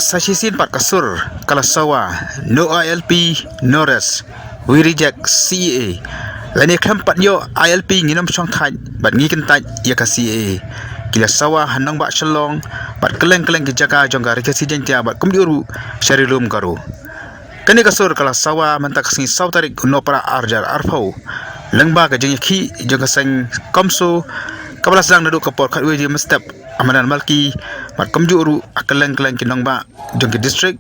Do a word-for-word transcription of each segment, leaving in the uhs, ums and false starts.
Sa shisien pat ka sur ka la sawa: No I L P, no rest. We reject C A A. Lane khlem pat ïoh I L P ngin ym shong thait bad ngi kyntait ïa ka C A A. Ki la sawa ha nongbah Shillong bad kylleng kylleng ki jaka jong ka Ri Khasi Jaiñtia bad kumjuh ruh sha Ri Lum Garo. Kane ka sur ka la sawa mynta ka sngi saw tarik u Nohprah ar hajar arphew, lyngba ka jingïakhih jong ka seng CoMSO, kaba la sdang naduh ka por khatwei baje mynstep ha madan Malki bad kumjuh ruh ha kylleng kylleng ki nongbah jong ki district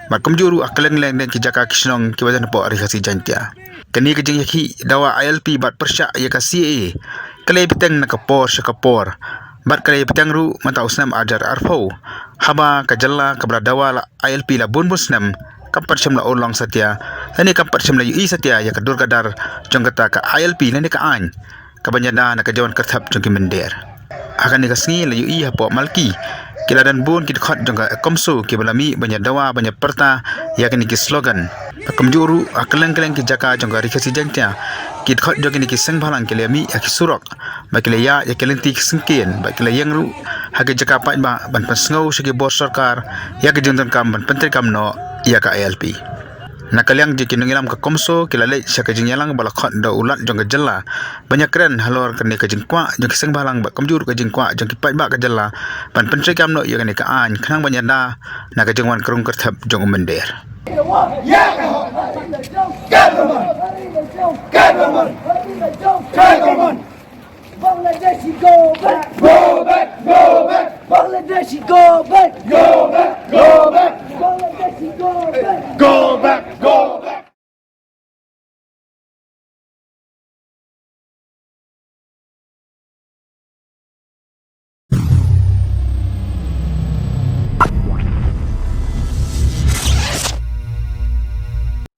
bad kumjuh ruh ha kylleng kylleng ki jaka ki shnong kiba don hapoh Ri Khasi Jaiñtia. Kane ka jingïakhih dawa I L P bad pyrshah ïa ka C A A ka la ïai bteng na ka por sha ka por bad ka la ïai bteng ruh mynta u snem ar hajar arphew, haba ka jylla kaba la dawa la I L P la bun bun snem kam pat shym la urlong satia, lane kam pat shym la ïohi satia ïa ka dur ka dar jong kata ka I L P lane ka aiñ kaban ïada na ka jingwan kyrthep jong ki mynder. Ha kane ka sngi la ïohi hapoh Malki ki la don bun ki dkhot jong ka CoMSO kiba la mih ban ïa dawa ban ïa pyrta ïa kine ki slogan. Bad kumjuh ruh ha kylleng kylleng ki jaka jong ka Ri Khasi Jaiñtia ki dkhot jong kine ki seng bhalang ki la mih ha ki surok bad ki la ïaid ïa ki lynti ki syngkien bad ki la ïeng ruh ha ki jaka paidbah ban pynsngew sha ki bor sorkar ïa ka jingdonkam ban pyntreikam noh ïa ka I L P. Na ka liang jong ki nongïalam ka CoMSO ki la leit sha ka jingïalang ba la khot da u Lat jong ka jylla ban ïakren halor kane ka jingkwah jong ki seng bhalang bad kumjuh ruh ka jingkwah jong ki paidbah ka jylla ban pyntreikam noh ïa kane ka aiñ khnang ban ïada na ka jingwan kyrung kyrthep jong u mynder. Bangladeshi, go back! Go back! Go back! Bangladeshi, go back! Go back! Go back!